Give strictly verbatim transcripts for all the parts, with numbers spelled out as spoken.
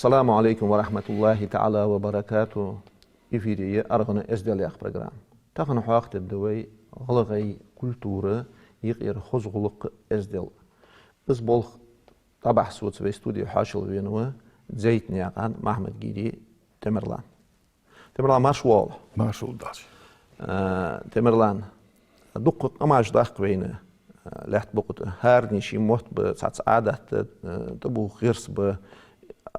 Саламу Ӏалайкум ва рахьматуллахӀи таӀала ва баракатухӀ. Эфире я «АргӀан эздел» яха программа. Тахан хьоахадергда вай гӀалгӀай культура, юкъера хоза гӀулакх, эздел. Из болх дӀабахьа соца вай студе хьоашалгӀа вена ва Дзейтнаькъан Махьмад-Гири Темирлан. Темирлан, марша воагӀалва. Марша воагӀалва. Э, Темирлан, дукха къамаш даккха вайна, э, лаьтта букъа тӀа. ХӀаране ший мотт ба, цхьацца Ӏадат да, э, тӀабуха гӀирс ба,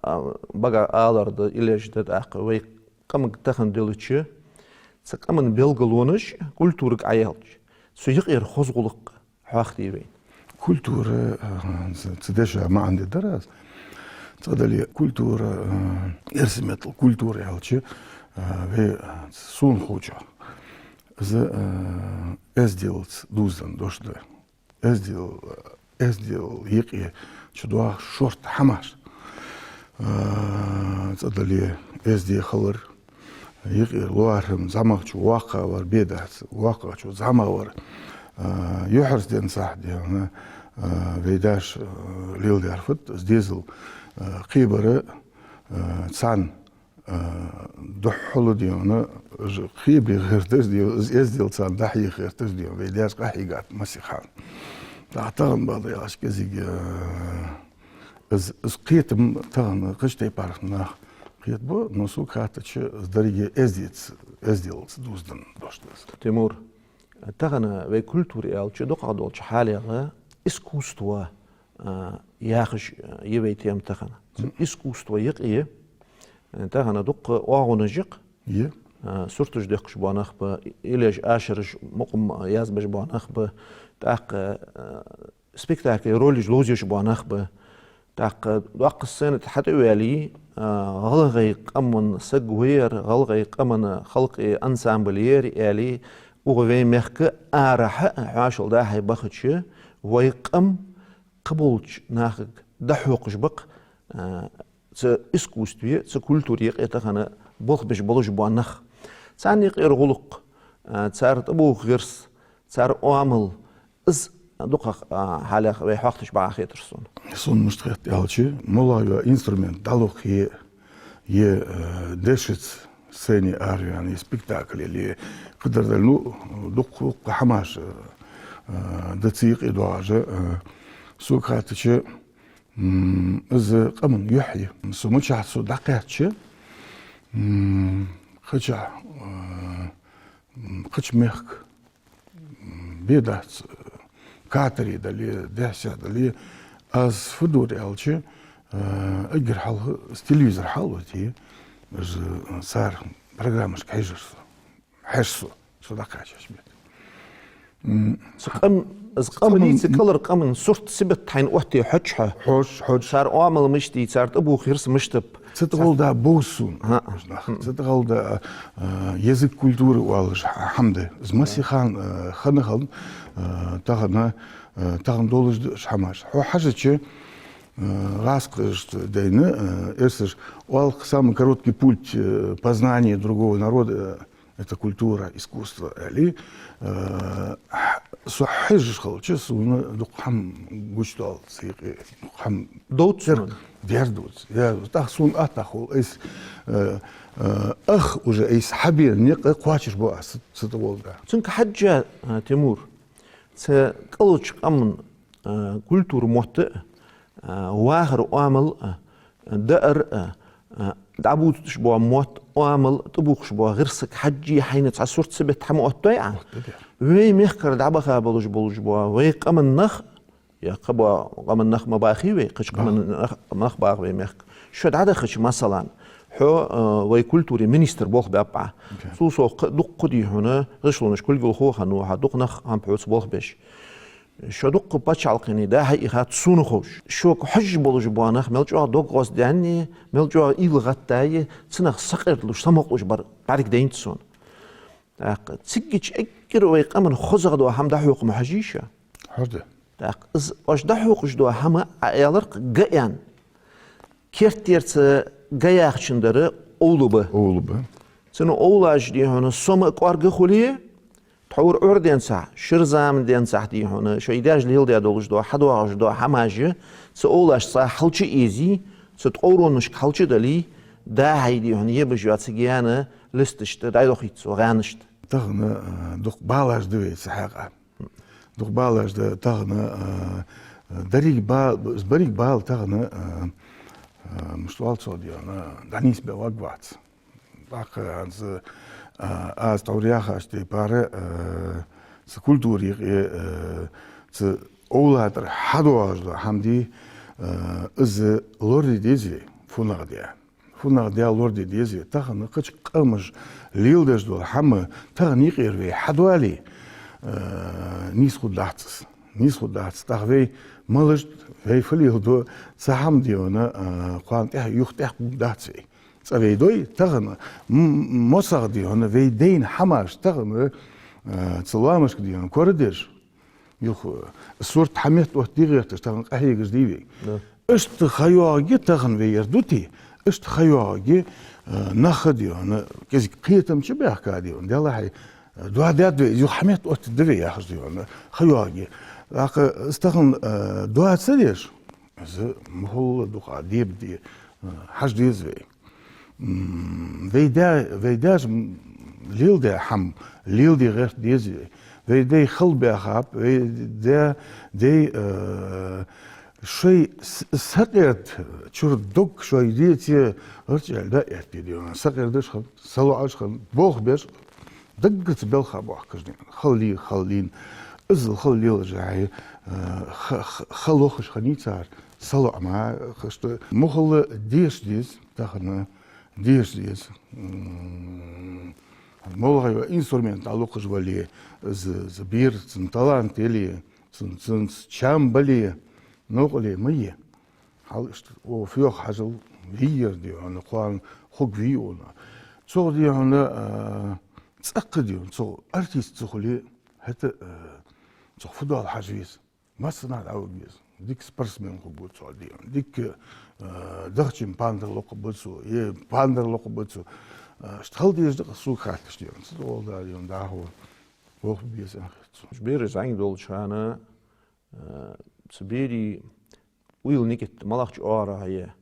а, багара алар да, илеш да, тӀаккха вай къамага тахан делча, цу къаман белгалонаш культурага Ӏаяьлча, цу юкъера хоза гӀулакх хьоахаде вайна. Культура, э, ц-, цу деша маӀан де дар аз. Цкъа-дале культура, э, эрсий меттала культура аьлча, э, вай, э, сона ховчох, из, э, эзделаца дувзаденна дош да. Эздел, эздел юкъе чудоагӀа шортта хӀамаш. Э, цкъа-дале эздий хилар, юкъера лоархӀам, зӀамагӀчо воккхагӀвар бе дац, воккхагӀчо зӀамагӀвар. Э, юхьарца денз сахь дегӀана, э, вай даьша, э, леладаьр фуд, из дезал, э, кхебара, э, царна, э, духхьал дегӀана, уж кхебе гӀерташ дегӀана, из эздел царна дӀахьеха гӀерташ дегӀана, вай даьша къахьийгад массехана. ТӀаккха тахан бакъда аьлча кӀезига, э, из, из кхетам тахан кхыча тайпарча наха кхетабу, но сога хаьттача, из деррига эздеца, эзделаца дувзаденна дош да из. Тимур, тахан вай культура аьлча, дукхагӀа долча хьале искусство, а, яхаш, а, я вай тема тахан. Цу Мгм. искусство юкъе, а, тахан дукха оагӀонаш я-кх. Я. А, сурташ дехкаш бола нах ба, илеш ашараш, мукъам язбеш бола нах ба, тӀаккха, а, спектакле ролаш ловзаш бола нах ба. ТӀаккха доккха сцена тӀа хьатӀаваьле, а, гӀалгӀай къаман саг вар, гӀалгӀай къаман халкъа ансамбль яр аьле, укх вай мехка арахьа а хьоашалгӀа дӀа-хьа бахача, вай къам кхыболча нахага дӀахьокхаш ба-кх, а, цу искусстве, цу культуре юкъе тахан болх беш болаш бола нах. Царна юкъера гӀулакх, а, цар тӀабоха гӀирс, цар оамал, из дукхагӀа, а, хьалех вай хьоахадеш бакъахьа хетар сона. Сона мишта хет аьлча, моллагӀа йола инструмент дӀалохе, е, э, дешаца сцене араваьнна, е спектакль, е кхыдар дале, ну, дукха-дукха хӀамаш, э, э, да цу юкъе доагӀаш, э, сога хаьттача, м, из къаман юхь я. Со мичахьа цу дӀакхаьчача, м, кхычахьа, э, м, кхыча мехка, м, бе дац, э, катаре дале, дехьа-сехьа дале, аз фу дора аьлча, э, эггара хьалха из телевизор хьалоте, из, э, цар программашка хьежар со. Хьеж со, со дӀакхаьчача метте. М, Цу къам-, из къаман, къаман, цу калара къаман сурт сибат хьайна оттае хьож хьо? Хьож, хьож. Цар оамал мишта я, цар тӀабоха гӀирс мишта ба? Цу тӀа гӀолла да бовз сона. ХӀаа. Цу тӀа гӀолла да, а, язык культуры оалаш хӀама да. Из массехана, а, хинна хилда, а, тахан, а, тахан долаш да уж хӀамаш. Хьо хьажача, а, гӀазкхаша дайна, а, эрсаша оал-кх: самый короткий путь, э, познания другого народа, э, это культура, искусство, аьле, э, хь-, со хьежаш хилча, сона дукха хӀама гучадоал цу юкъе, дукха хӀама довз тер-, сона. Дер довз. Я, тӀаккха сона аттагӀа хул айса, э, э, ах уже айса хьабена никъ кхоачаш ба аз цу, цу тӀа гӀолла да. Цунга хьежжа, э, Тимур, цу кӀалхарча къаман, э, культура мотт а, э, вахара оамал а, даар а, а, дӀабувцаш бола мотт, оамал, тӀабувхаш бола гӀирсага хьежжа хьайна цхьа сурт сибат хӀама оттадой Ӏа? Оттаду. Вай мехкара дӀабаха болаш, болаш бола вай къаман нах, е кхыбола къаман нах ма бахий вай, кхыча Бах. къаман нах, нах бах вай мехка. Шо дӀадахача, масала, хьо, а, вай культуре министр болх баьб Ӏа. Окей. Цул совгӀа дукха, дий хьона, гӀишлонаш кулгалхо хиннав хьо, дукха нах хиннаб хьоца болх беш. Шо дукха паччахьалкхене дӀа-хьа ихад сона ховш. Шуга хьожаш болаш бола нах мел чӀоагӀа дог гӀоздаьннай, мел чӀоагӀа уйла гӀаттаяй, цунах сакъердалуш, самукъалуш бар бӀаргадайнад сона. ТӀаккха цигача эггара вай къаман хозагӀа дола хӀама дӀахьокха ма хьожий шо? Хьожаргда. ТӀаккха из оаш дӀахьокхаш дола хӀама, Ӏа аьлар-кх, га аьнна. Керттерца га яхачун дар овла ба. Овла ба. Цун овлаш, дий хьона, сома а кӀоарга хуле, тхьовра Ӏуйран денз сахь, шира заман денз сахь, дий хьона, шоай даьша леладаь долаш дола, хьадоагӀаш дола хӀамаш, цу овлашца хьалчу эзий, Цу тӀоронашка хьалчу далий, дӀа-хьа дий хьона ебаш йоаца гена листашта дӀайохийт цо гӀаьнашта. Тахан, а, дукха балаш да вай цу хьакъехьа. Дукха балаш да тахан, а, деррига ба-, беррига бала тахан, а, а, мишта оал цох дий хьона, дӀанийсбе варгвац. ТӀаккха аз, а, аз тхьовра яхача тайпара, а, цу культура юкъе, а, цу овлатӀара хьадоагӀаш да хӀама дий, а, из лораде деза вай, фуннагӀа де. ФуннагӀа де лораде деза вай. Тахан кхыча къамаша леладеш дола хӀама тахан юкъера вай хьадоале, а, нийса хургдац из. Нийса хургдац. ТӀаккха вай малашта, вай фу леладу, цу хӀаман дий хьона, а, кхоана тӀехьа, юха тӀехьа гургдац вай. ЦӀа вай дой тахан, м-, мосагӀа дий хьона, вай дайна хӀамаш тахан, а, цу лоамашка дий хьона корадеш, юха сурт хьаметтаоттаде гӀерташ, тахан къахьегаш дий вай. Да. Иштта хайоагӀаргья тахан вай ер дути, иштта хайоагӀаргья, а, нах дий хьона, кӀезига кхетам чубаьхка дий хьона, делахьа, а, доадаьд вай, юха хьаметтаоттаде вай яхаш дий хьона, хайоагӀаргья. ТӀаккха из тахан, а, доа ца деш, из мухӀалла дукха дебаде, а, хьажа деза вай. М, вай да-, вай даьша, м, леладаь хӀама леладе гӀерта деза вай. Вай дай хала баьхаб, вай да-, дай, э, шоай с-, сакъерда чура дог шоай деце гӀарчӀ аьле дӀаэтте дий хьона. Сакъердаш хинна, салоӀаш хинна, болх беш, даггара цу балха боахкаш дий хьона. Хала ле, хала лийна, иззал хала лелаш хьай, э, ха-, ха-, хала лохаш хиннай цар, салоӀа мара, хашта мухӀалла деша деза, тахан деша деза. М, моллагӀа йола инструмент дӀалокхаш вале, из, из бер, цун талант яле, цун, цунца чам бале, новкъарле ма е. Хьал иштта, о, фоьха хьажал вийяр дий хьона, кхоана хургвий хьона. Цох дий хьона, а, цӀаккха дий хьона, цох артист ца хуле, хӀаьта, а, цох фу доал хьажа веза. Массанахьа дӀавига веза. Дика спортсмен хургва цо дий хьона. Дика, а, дахчан пандар локхаргба цо, е пандар локхаргба цо. А, иштта хила дезаш да-кх сога хаьттача дий хьона. Цу тӀа гӀолла дий хьона дӀахо болх бе беза аьнна хет сона. Бераш зӀамига долча хана, а, цу берий уйла-нигат малагӀча оагӀорахьа я,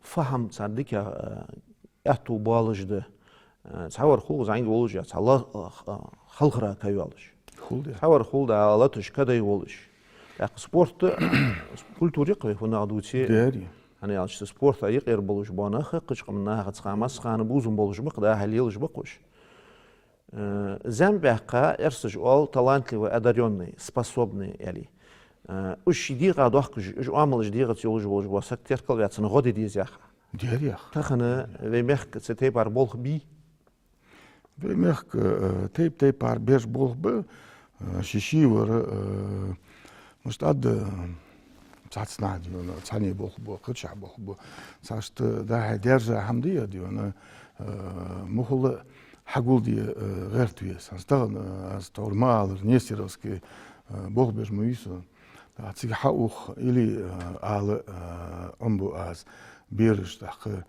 фу хӀама цар дикагӀа, а, аьттув боалаш да, а, цхьавар хул зӀамига волаш а, цхьа ла-, а, х-, а, халхара кхы йоалаш. Хул да. Цхьавар хул да латаш кадай волаш. ТӀаккха спорт, культура я-кх вай фуннагӀа дувце. Дера. ХӀана аьлча цу спорта юкъера болаш бола нах, кхыча къаман нахаца хана, массахана бувзам болаш ба-кх, дӀа-хьа лелаш ба-кх уж. Э, зӀамига баьккха, эрсаша оал, талантливый, одарённый, способный, аьле. Э, уж ший дегӀа доахкаш, уж оамалаш дегӀаца йолаш волаш бола саг теркал ваьцача гӀо де деза яха. Дера яха. Тахан вай мехка цу тайпара болх бий? Вай мехка, э, тайп-тайпара бераш болх ба, э, ший-ший вар, э, мишта да, цхьацца наха дий хьона, цхьанне болх бу, кхычахьа болх бу. Цхьашта дӀа-хьа даьржа хӀама дий хьона, э, мухӀалла хьагулде, э, гӀерта веза. Аз тахан, э, аз тхьовра ма аллара, Нестеровски, э, болх беш ма вий со. ТӀаккха цига хьаух или, э, ала, э, Ӏомабу аз бераш, тӀаккха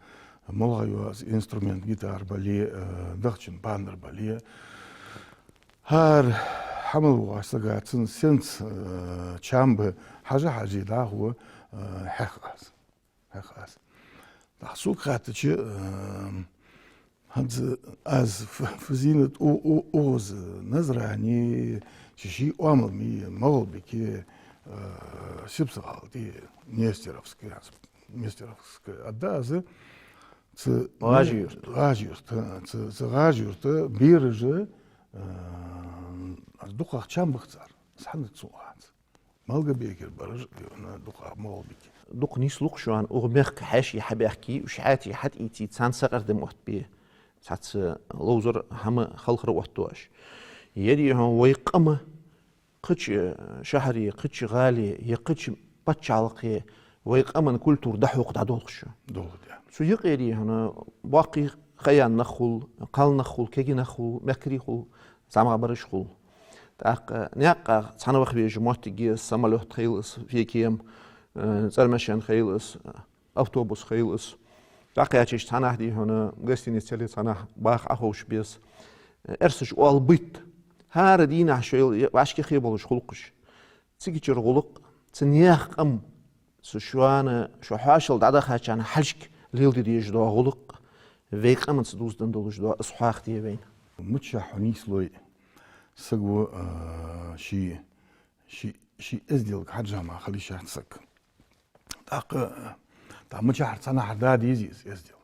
моллагӀа йола из инструмент, гитара бале, э, дахчан пандар бале. ХӀара хьа мел воагӀача сага цун сенца, э, чам ба хьажа-хьаже дӀахо, э, хьех аз. Хьех аз. ТӀаккха сога хаьттача, э, хӀанз аз ф-, фу зийнад у-, у-, укхаза Назране, ший-ший оамал ма йий, МагӀалбике, э, СипсагӀалде, Нестеровски, Нестеровски аргда аз, цу ГӀажа-Юрта. ГӀажа-Юрта, цу, цу ГӀажа-Юрта бераша, э, аз дукхагӀа чам баьхаб цар. Аз хӀанз цун хӀанз. Малгобекера бараш, дий хьона, дукха МагӀалбике. Дукха нийслу-кх шоана, укх мехка хьаьший хьабаьхке, уж хьаьтий хьатӀаийце, царна сакъердам оттабе. Цхьацца ловзар, хӀама халхар оттаду оаш. Е, дий хьона, вай къам кхыча шахьаре, кхыча гӀале, е кхыча паччахьалкхе вай къаман культура дӀахьокха дӀадолх шо. Долх, да. Цу юкъе, дий хьона, боккхий, хаяь нах хул, кхалнах хул, кегий нах хул, мехкарий хул, зӀамагӀбараш хул. ТӀаккха наькъа цхьана ваха везаш моттиг я из, самолёт хийла из, фекем, э, цӀермашен хийла из, автобус хийла из. ДӀакхаьчача цхьаннахьа, дий хьона, гостинице яле цхьаннахьа баха Ӏоховша беза. Э, эрсаша оал быт. ХӀара дийнахьа шоайла вӀашкахе болаш хул-кх уж. Цигачара гӀулакх, цу наьха къам цу шоана, шо хьоашалгӀа дӀадахача хана хьалхашка леладе дезаш дола гӀулакх, вай къаманца дувзаденна долаш дола, из хьоахаде вайна. Мичахьа хьо нийслой, саго, а, ший, ший, ший эзделга хьежжа мара хила йиш яц саг. ТӀаккха, а, тӀаккха мичахьара цхьанахьара да дезий из эздел?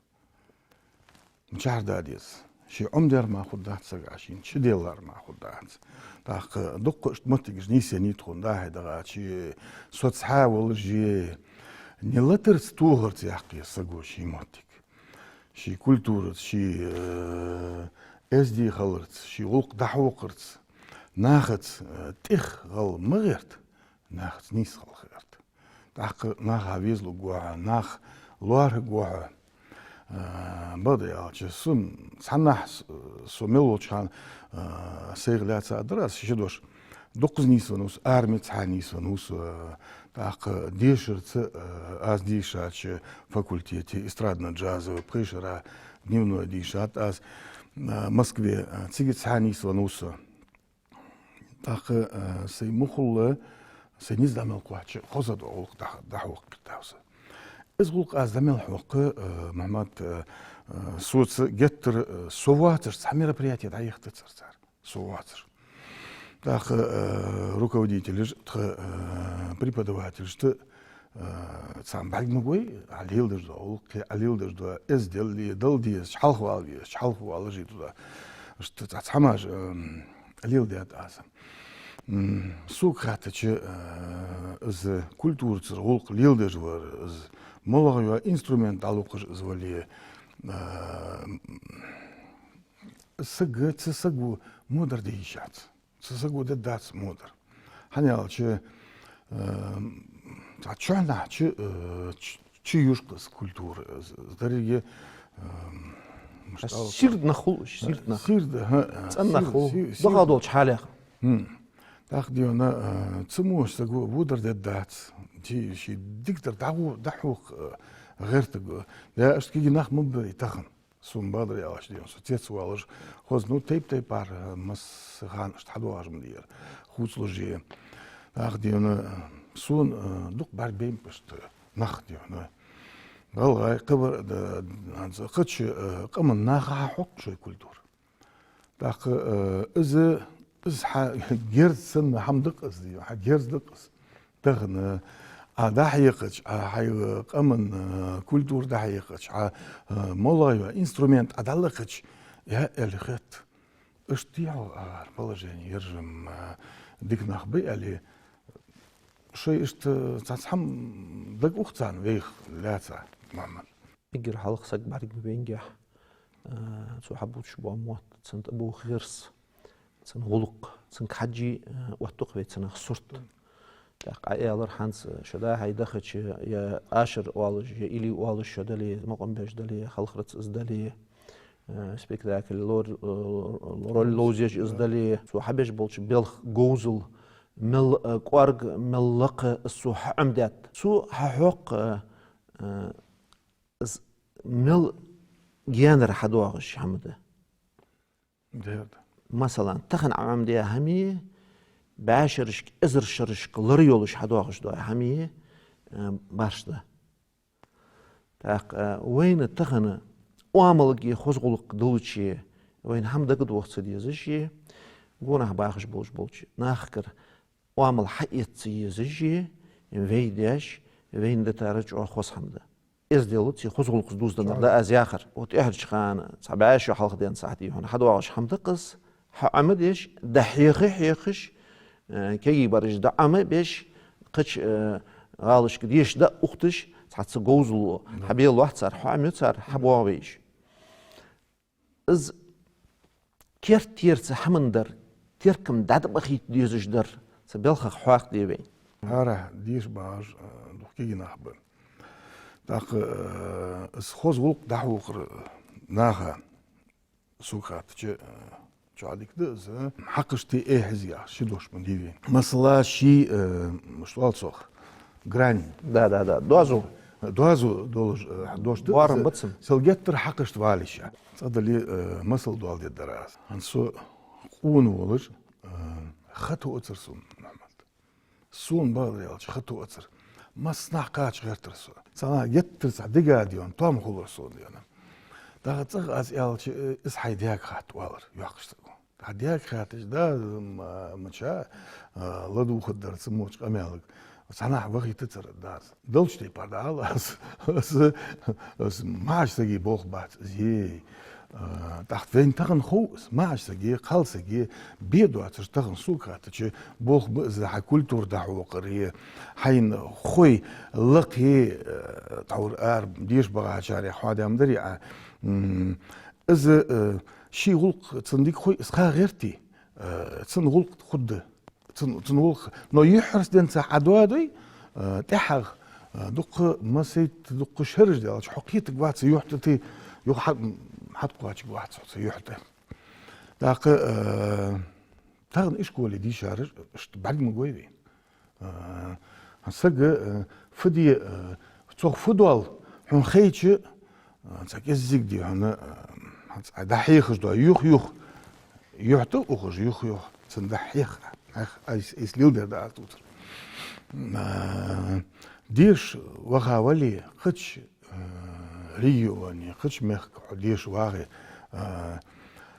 Мичахьара да деза? Ший Ӏомадар мара хургдац сага, шийна чуделлар мара хургдац. ТӀаккха дукха иштта моттигаш нийсъеннай тхона, дӀа-хьа дагӀа, ший соцхьа волаш е, не латарца, тохарца яккха еза саго ший моттиг. Ший культураца, ший, э, эздий хиларца, ший гӀулакх дӀахьокхарца, нахаца, э, тӀех гӀала ма гӀерта, нахаца нийса хила гӀерта. ТӀаккха наха везалургва хьо, нах лоархӀаргва хьо. А, бакъда аьлча, сона цхьаннахьа с-, со мел волча хана, а, сайх лаьца а дар аз ши дош. Дукхаза нийсвенна ва со, армеца хьа нийсвенна ва со, а, тӀаккха дешарца, а, аз дийшача факультете, эстрадно-джазовый, пхе шера дневной дийшад аз, а, Москве, а, цигаца хьа нийсвенна ва со. ТӀаккха, а, сай мухӀалла, сай низ дӀа мел кхоачаш, хоза дола гӀулакх дӀа-, дӀахьокха гӀертав со. Из гӀулакх аз дӀа мел хьокха, а, Мухьаммад, а, а, соца геттара, а, со воацаш цхьа мероприяти дӀаяхийтацар цар. Со воацаш. ТӀаккха, а, руководителаш, тха, а, преподавателашта, а, царна бӀарг ма гой, Ӏа леладеш дола гӀулакх, Ӏа леладеш дола эздел, Ӏа дала дезача хьалхавала везача, хьалхавалаш а туда. Иштта цхьа хӀамаш, ам, леладаьд аз. М, сога хаьттача, а, из культурацара гӀулакх леладеш вар, из моллагӀа йола инструмент дӀалукхаш из вале, а, сага, цу саго модар де йиш яц. Цу саго дергдац модар. ХӀана аьлча, э, цхьа чухьнахьа чу, э, чу, чу юш-кх из культура, э, деррига, э, мишта оал, сийрда нах хул уж, сийрда нах. Сийрда, хӀа, э, цӀена нах хул. Сий-, сий-, дукха долча хьалех. Хм. ТӀаккха дийна, э, цу мо саго водар дергдац. Ший, ший дикадар дӀагӀо-, дӀахьокха, э, гӀертаргва. Да, иштта кагий нах ма барий тахан. Сона бакъдар аьлча, дийна, со цецвоалаш, хоза, ну, тайп-тайпара, масса хана иштта хьадоагӀаш ма дий ер, хувцалуш е. ТӀаккха дийна, сона, э, дукха бӀарг бейнаб иштта нах, дийна. ГӀалгӀай, кхыбар, да, хӀанз кхыча, э, къаман наха хьахьокх шоай культура. ТӀаккха, э, из, из хьа герз санна хӀама да-кх из, дийна, хьа герз да-кх из. Тахан Ӏа дӀахьекхача, Ӏа хьай къаман, э, культура дӀахьекхача, Ӏа, э, моллагӀа йола инструмент Ӏа дӀалакхача, я аьле хет. Иштта дий хьо, а, положени, ер жим, э, дика нах ба аьле. Шоай иштта цхьацца хӀама дагаух царна вайх лаьца, Мухьаммад? Эггара хьалха саг бӀаргавайнге, э, цо хьабувцаш бола мотт, цун тӀабоагӀа хирс, цун гӀулакх, цунга хьежжа, э, оттаду-кх вай цунах сурт. ТӀаккха Ӏа аьлар хӀанз, шо дӀа-хьа дахача, е ашар оалаш, е илли оалаш шо дале, мукъам беш дале, халхарца из дале, э, спектакль лор-, э, роль ловзаеш из дале, цо хьабеш болча балха говзал, мел, э, кӀоарга, мел лакха из цо хьаӀомадаьд. Цо хьахьокх, э, э, из мел гаьнара хьадоагӀаш хӀама да. Дерда. Масала, тахан Ӏа Ӏомадаь хӀама бӀаь шерашка, эзар шерашка лар йолаш хьадоагӀаш дола хӀама, э, башха да. ТӀаккха, э, вайна тахан оамалга хоза гӀулакх далуче, вайна хӀама дагадоха ца дезаше, гонахьа бахаш болаш болча нахагара оамал хьаэца ца езаше, вай деш, вайна дитар чӀоагӀа хоза хӀама да. Эздел цу хоза гӀулакхаца дувзаденнар да аз яхар. Цу тӀехьарча хана, цхьа бӀаь шу хьалха денз сахьате хьона хьадоагӀаш хӀама да-кх из, хьаӀомадеш, дӀахьеха-хьехаш, э, кагий бараш дӀаӀомабеш, кхыча, э, гӀалашка деша дӀаухаш, цхьацца говзал хьабелалу цар, хьаӀомаю цар, хьабоагӀа вай уж. Из керттера цхьа хӀама дар, теркам дӀатӀабахийта дезаш дар, цу балхах хьоахаде вайна. ХӀара деша багӀаш, э, дукха кагий нах ба. ТӀаккха, э, из хоза гӀулакх дӀахьокхар наха, сога хаьттача, э, чӀоагӀа дика да из, э, хьакхашта эхь из яхаш ши дош ма дий вай. Масала, ши, э, мишта оал цох, грань. Да, да, да. Доазув. Доазув долаш, э, дош да. Боарам ба цун. Сел геттара хьакхашта вала йиш я. Цкъа-дале, э, масал доаладергдар аз. ХӀанз со къона волаш, э, ха тоъацар сона, Мухьаммад. Сона, бакъдар аьлча, ха тоъацар. Массанахьа кхача гӀертар со. Цхьанахьа геттара цхьа дегӀа дийна, тоам хулар сона дийна. ТӀаккха цӀагӀа аз аьлча, э, из хьай даьга хатта оалар, йоккхача саго. Хьай даьга хаьттача, да, м-, мача, а, ладувгӀаргдар цу моча къамаьлага. Цхьанахьа вахийтацар, да, аз. Долча тайпара да ала аз. Аз, аз маӀача сага болх бац из, ей. А, тӀаккха вайна тахан хов из, маӀача сага, кхалсага, бе доацаш тахан сога хаьттача, болх ба из хьай культура дӀахьокхар, е хьайна хой лакхе, а, тхьовра ара деша багӀачарех хьадам дарий Ӏа. М, из, а, ший гӀулакх цунна дика хой, из кхы гӀерте, а, цун гӀулакх хургда. Цун, цун гӀулакх. Но юххьарца денз Ӏа доадой, а, тӀехьагӀа, а, дукха масийтта, дукха шераш даьлча, хьо кхетаргвац юхь тӀа, юха хьа-, хьатӀакхоачаргвац хьо цу юхь тӀа. ТӀаккха, а, тахан ишколе дийшараш, иштта бӀарг ма гой вай. А, саг, а, фу де, а, цох фу доал, хьона хайча, а, цхьа кӀеззига де хьона, а, хьона цхьа дӀахьехаш дола, юх-юх, юхь тӀа ухаш, юх-юх, цунна дӀахьех, хьех, айс, айс леладер да аз дувцар. А, деша ваха вале, кхыча, а, регионе, кхыча мехка хьо деша вагӀе, а,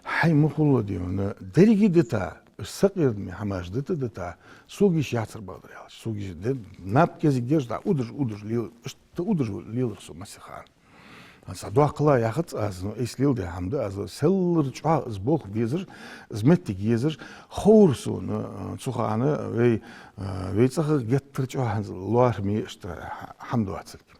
хьай ма хулла де хьона, деррига дита, сакъердаме хӀамаш дита, дита, сога йиш яцар, бакъдар аьлча, сога йиш де, наб кӀезига еш дӀа удаш, удаш лел-, иштта удаш лелар со массахана. Аса доккхала яхац аз, но айс леладаь хӀама да аз, селлара чӀоагӀа из болх безаш, из моттиг езаш, ховр сона, а, цу хана вай, а, вай цӀагӀа геттара чӀоагӀа лоархӀаме иштта хӀама доацилга.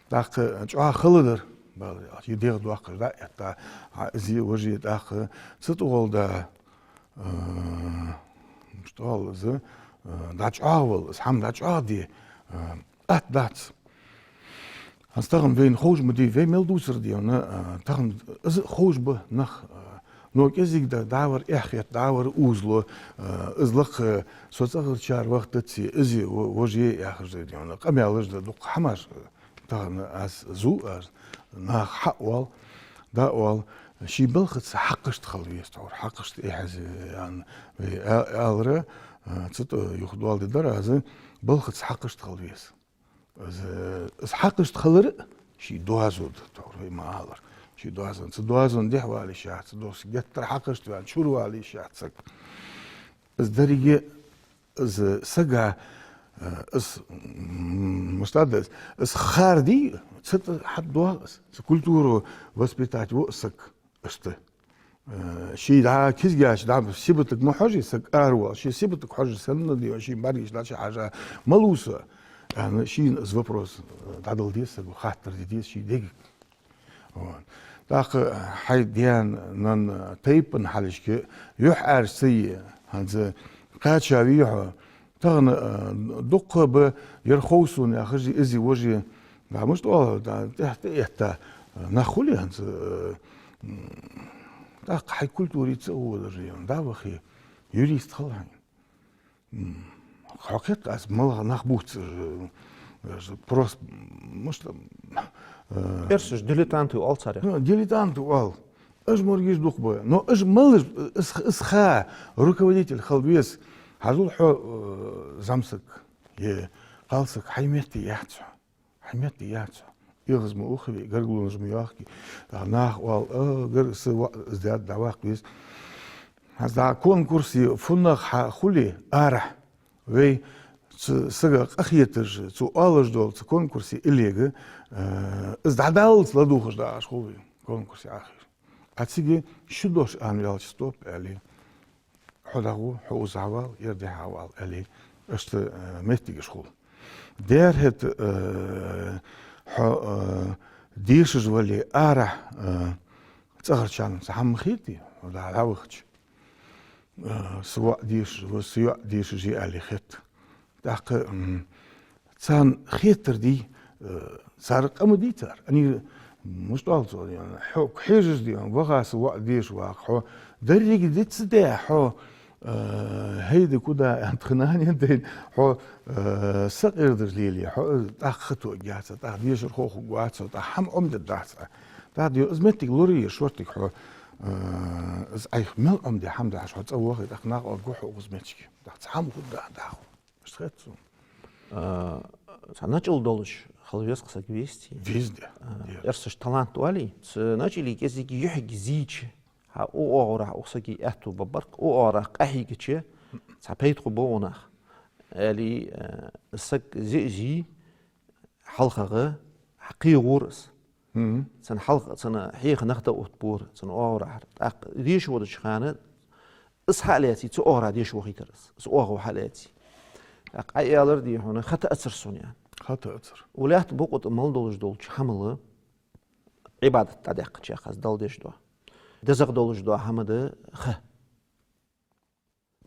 ТӀаккха чӀоагӀа хала дар, бакъдар аьлча, е дегӀ доаккхаш дӀа а этта, а, из е, вож е, тӀаккха цу тӀагӀолла да, а, мишта оал из, а, дӀачӀоагӀвала, из хӀама дӀачӀоагӀде, а, атта дац. Аз тахан вайна ховш ма дий, вай мел дувцар де хьона, а, тахан из ховш ба нах, а, но кӀезига да, дӀавар эхь хет, дӀавар узло, а, из лакха со цӀагӀарчар вахийтаций, из е, во-, вож е яхаш да де хьона, къамаьлаш да, дукха хӀамаш, а, тахан аз зу, аз наха хьаоал, дӀаоал, ший балхаца хьакхашта хила веза тхьовра, хьакхашта эхь из, ян, вай а-, аьлар, а, цу тӀа юха доал де дар аз, балхаца хьакхашта хила веза. Из, из хьакхашта хилар а ший доазув да, тхьовра вай ма аллара. Ший доазув. Цу доазон дехьа вала йиш яц, доазув геттара хьакхашта ваьнна, чура вала йиш яц саг. Из деррига, из сага, э, из, м, мишта да из, из хар дий, цу тӀа хьатӀадоагӀа из, цу культуру воспитать во саг. Иштта. Э, ший дӀа кизгаш, дӀа сибатага ма хьожий саг аравала, ший сибатага хьожаш санна де, ший бӀаргаш дӀачухьажа ма лувса, аьнна, шийна из вопрос, э, дӀадала деза саго, хаттар де деза ший дега. Вот. ТӀаккха хьай даь-наьна тайпан хьалхашка юхь Ӏаьржа ца е, хӀанз кхаьча вий хьо, тахан, а, дуккха ба, ер хов сона яхаш, из е, вож е, да, мишта оал, да, тӀехьа-тӀа этта, а, нах хуле хӀанз, а, м, тӀаккха хьай культуреца а водаш, да, вахе, юрист хила хьайна. М, хьо кхетт аз, малагӀа нах бувц, э, э, просто, мишта, э, эрсаша дилетанты оал царех. Ну, дилетанты оал. Уж моргаш дукха ба. Но уж малаш, из, из ха руководитель хила веза. Хьажал хьо, э, зӀамсаг, е кхалсаг, хьай метте яц хьо. Хьай метте яц хьо. ЭгӀаз ма ухаве, гаргалонаш ма йоахке. ТӀаккха наха оал, а, гар са ва-, из даьд дӀаваккха веза. ХӀанз дӀа конкурсе фуннагӀа хьа хуле арахьа, вай цу сага къахеташ, цо оалаш дола цу конкурсе иллега, э, из дӀадаллалца ладувгӀаш дагӀаш хул вай конкурсе Ӏохайша. А цига ши дош ана ваьлча, стоп аьле, хьо дӀагӀо, хьо узахьа вала, ер дехьа вала аьле, иштта, э, моттигаш хул. Дера хӀета, э, хьо, э, дешаш вале арахьа, э, цӀагӀарчарна цхьа хӀама ма хетий, хьо дӀа-, дӀавахача. Э, са воӀ дешаш ва, са йоӀ дешаш я аьле хет. ТӀаккха, м, царна хетар дий, э, цар къа ма дий цар. Ани, мишта оал цо, хьо хьежаш дий, ваха са воӀ деша ваха, хьо деррига диц де, хьо, э, хӀейда куда аьнна тха нанен дайна, хьо, э, сакъердаш леле, хьо, э, тӀаккха хатоагац, тӀаккха дешархо хургвац, тӀаккха хӀама Ӏомаде дац. ТӀаккха дий, из моттиг лорае шортига хьо, э, из Ӏайха мел Ӏомаде хӀама дахьаш, хьо цӀа вохе, тӀаккха наха оал, гу хьо укхаза моттиге. ТӀаккха цхьа хӀама хургда дӀахо. Иштта хет сона. А, Цхьа начӀал долаш хила веза-кх саг вести. Везде. А, Дера. Эрсаша талант оалий, цу начӀалий кӀезига юхьиг зийча, хьа укх оагӀорахьа укх сага аьттув баргба-кх, укх оагӀорахьа къахьийгача, цхьа пайда хургба цунах. Аьлий, а, саг зе а зий, хьалхагӀа хьакхе гӀур из. Мгм. Цун хьалха, цун хьеха нах тӀаоттабора, цун оагӀорахьара. ТӀаккха деша водача хана из хьалаьций, цу оагӀорахьа деша вахийтар из. Из оагӀув хьалаьций. ТӀаккха Ӏа аьлар, дий хьона, хатӀа ацар сона, аьнна. ХатӀа ацар. Укх лаьтта букъа тӀа мел долаш долча хӀамал Ӏибадат дӀадаьккхача хоза Далла деш дола, дезагӀа долаш дола хӀама да ха.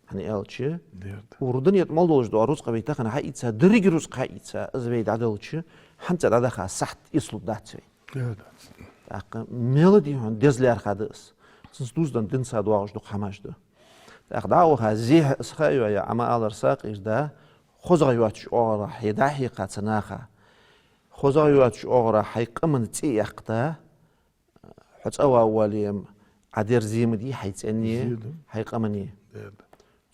ХӀана аьлча, Дера да. Укх дунен тӀа мел долаш дола рузкъа вай тахан хьаийца, деррига рузкъа хьаийца, из вай дӀаделча, хӀанз дӀадаха сахьат эцалургдац вай. Дера дац. ТӀаккха мел, дий хьона, деза лаьрхӀа да из. Цунца дувзаденна динца доагӀаш дукха хӀамаш да. ТӀаккха дӀа а ваха, зехьа из ха а йоая, Ӏа ма аллара, сакъерда, хозагӀа йоацача оагӀорахьа хье дӀахьекха цу наха. ХозагӀа йоацача оагӀорахьа хьай къаман цӀи а яьккха, хьо цӀавала воале-м, Ӏа дерзийма дий хьай цӀенне, Зе да. Хьай къаманне. Дера да.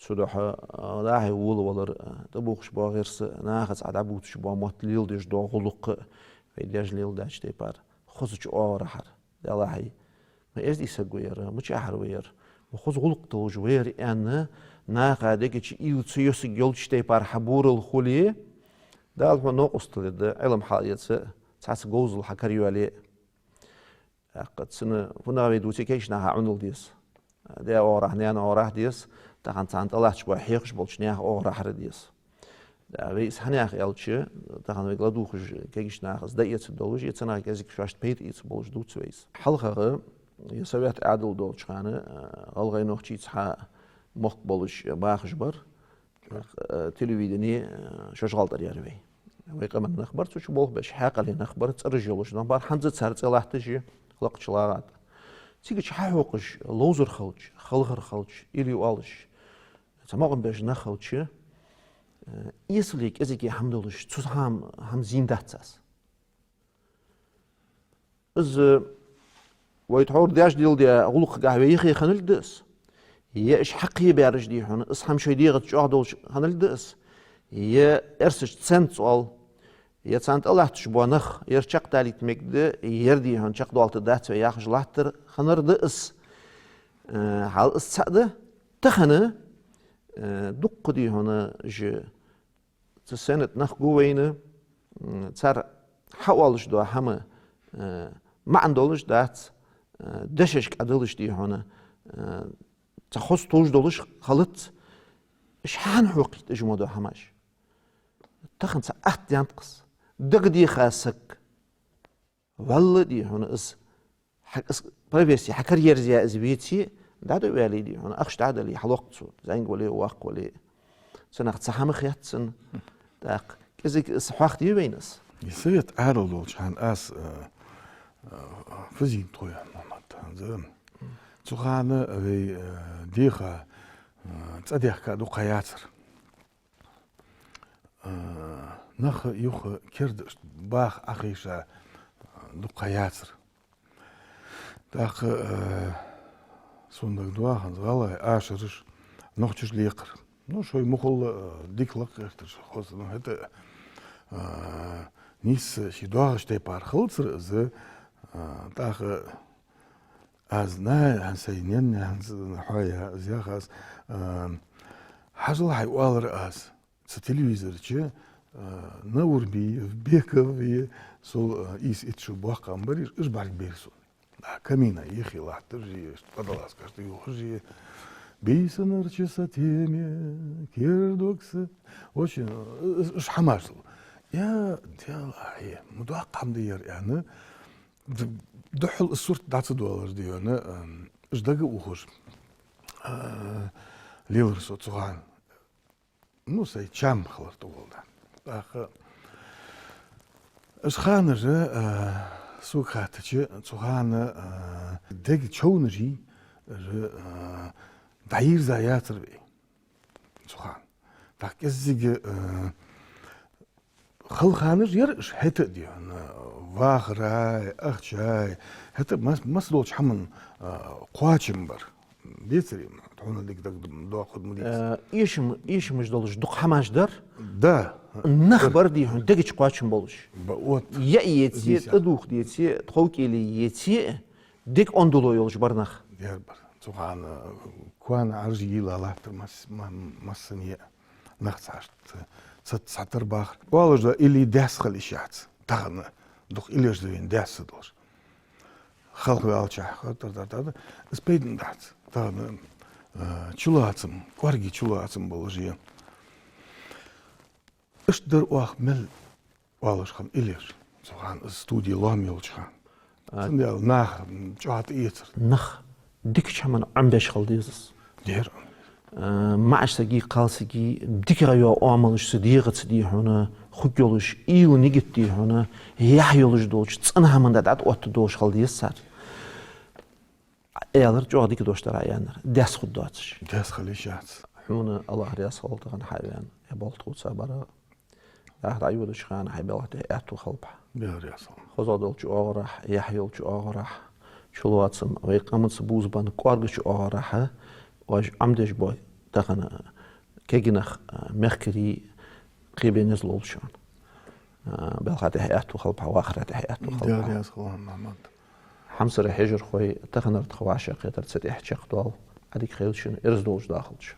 Цудухьа, а, дӀа-хьа волавалар, а, тӀабувхаш бола гӀирс, нахаца Ӏа дӀабувцаш бола мотт, леладеш дола гӀулакх, вай даьша леладаьча тайпара, хозача оагӀорахьара, Даьллахьа, ма эздий саг ва ер, мичахьара ва ер, ма хоза гӀулакх долаш ва ер, аьнна, наха дега чу уйла ца йоссаргйолча тайпара хьа бурал хуле, Дала хьона новкъостал лургда, Ӏилма хьалъэца, цхьацца говзал хьа кара йоале. ТӀаккха цунна фуннагӀа вай дувце, кегийча наха Ӏунал деза. Даь оагӀорахьа, наьна оагӀорахьа деза, тахан царна тӀалатташ бола хьехаш болча наьха оагӀорахьара деза. Да, вай из хӀана ях аьлча, тахан вайга ладувгӀаш кегийча наха из дӀаэцаргдолаш, е цу наха кӀезига шоашта пайда эцаргболаш дувц вай из. ХьалхагӀа, е совет Ӏаьдал долча хана, а, гӀалгӀай-нохчий цхьа мохк болаш бахаш бар. Э, телевидени, э, шоаш гӀалтӀара яр вай. Вай къаман нах бар цу чу болх беш, хьаькъале нах бар, цӀераш йолаш нах бар, хӀанз а цар цӀи латташ я лакхача лагӀа тӀа. Цига чу хьахьокхаш, ловзар хилча, халхар хилча, или оалаш, цхьа мукъам беш нах хилча, э, эсала кӀезига хӀама долаш, цу хӀама, хӀама зийна дац аз. Из вай тхьовра даьша леладаь гӀулакхагахьа вай юхе хинналга да из. Е уж хьакхебаьраш, дий хьона, из хӀама шоай дегӀаца чӀоагӀа долаш хинналга да из. Е эрсаша ценз оал, е царна тӀалатташ бола нах, ер чакхдалийта мегаргда, ер, дий хьона, чакхдоалийтаргдац вай яхаш латтар хиннар да из. Э, хьал из цаӀ да. Тахан, э, дукха, дий хьона, уж цу сцена тӀа нах гу вайна, м, цар хьаоалаш дола хӀама, э, маӀан долаш дац, э, дешашка Ӏа далаш, дий хьона, э, цхьа хоза товш долаш хилац, уж хьахьокхийт, уж мо дола хӀамаш. Тахан цхьа атта даьннад-кх из. Дагадеха саг валлахӀи, дий хьона, из хьа-, из професси хьа кара ерзаяь из веце, дӀадоладе, дий хьона, ахча дӀадале, хьалоаккх цо, зӀамига вале, воккха вале. Цунах цхьа хӀама хет цунна. ТӀаккха кӀезига из хьоахаде вайна из. Из совет Ӏаьдал долча хана аз, э, э, фу зийна тхо, Мухьаммад, хӀанз. Цу хана вай, э, деха, э, цӀадаьхка дукха ха яцар. Э, нах юха керда баха Ӏохайша, э, дукха ха яцар. ТӀаккха, э, сона дагадоагӀа, гӀалгӀай ашараш нохчаша лекхар. Ну, шоай мухӀал, э, дика лакха гӀерташ, хоза, ну, хӀаьта, э, нийсса ший доагӀача тайпара хилацар из, э, тӀаккха аз, на, хӀанз сай ненна, хӀанз хьоя, аз яха аз, а, хьажал хьай оалар аз, цу телевизора чу, а, Наурбиев, Беков, е сол, а, ийс-итт шу боккха ам бар, иш бӀаргабайра сона. А, камина юхе латтараш, подолазкаш тӀа юхаш, бийсанарча са теме, кердогса. Очень, э, э, иш хӀамаш. Я, Даьла, хье, ма доккха хӀама да ер, аьнна, Д-, духхьал из сурт дӀа ца доалар, дий хьона, ам, уж дага а ухаш, а, лелар со цу хана. Ну, сай чам хилар тӀагӀолла. ТӀаккха уж ханаш, а, сога хаьттача, цу хана, а, дега човнаш, уж, а, дӀайийрза яцар вай. Цу хана. ТӀаккха кӀеззига, э, хала ханаш яр уж, хӀаьта а, дий хьона, вахарай, ахчай, хӀаьта мас-, масса долча хӀаман, э, кхоачам бар. Децаре, тхона дика дагадоаккхаргда ма дий из. Э, эшам-, эшамаш долаш дукха хӀамаш дар? Да. Нах бар, дий хьона, дега чу кхоачам болаш. Ба, вот. Яа еце, дийса, тӀадувха деце, тхов кӀеле еце, дега ондало йолаш бар нах. Дера бар. Цу хана коа Ӏаржа йийлла латтар мас-, ма-, массане а нах цхьаьшта ца, цхьатарра бахар. Оалаш да, илли даьсса хила йиш яц. Тахан дукха илеш да вайна даьсса долаш. Халхаваьлча, хаттар дар-дар-дар, из пайдана дац. Тахан, э, чулоацам, кӀоарга чулоацам болаш я. Иштта дар оаха мел оалаш хинна илеш. Цу хана из студи лоам йолча хана. А. Цудухьа нах, м, чӀоагӀа тӀаэцар. Нах дикача хӀаман Ӏомабеш хила деза из. Дера. Э, маӀача сага, кхалсага дикагӀа йола оамалаш цу дегӀаца, дий хьона, хургйолаш, уйла, нигат, дий хьона, яхь йолаш долча цӀена хӀаман тӀа дӀатӀаоттаргдолаш хила деза цар. Аьлар, чӀоагӀа дика дош дар Ӏа аьннар. Даьсса хургдоацаш. Даьсса хила йиш яц. Хьона АллахӀ раьза хилва тахан хьавена, е болх тхоца бара. Даха дӀайодача хана хьай белха тӀа аьттув хилба хьа. Дера ясал. Хоза долча оагӀорахьа, яхь йолча оагӀорахьа, чулоацам, вай къаманца бувзабенна кӀоаргача оагӀорахьа, оаш Ӏомадеш бола тахан кагий нах, мехкарий кхебе низ лолда шоана. Белха тӀа аьттув хилба хьа, вахара тӀа аьттув хилба хьа. Дера ясал, Мухьаммад. Хьамсара хьежархой, таханара тха вӀашагӀкхетар цу тӀа чакхдоал, Ӏадика хийла шун, ираз долаш дахалда шо.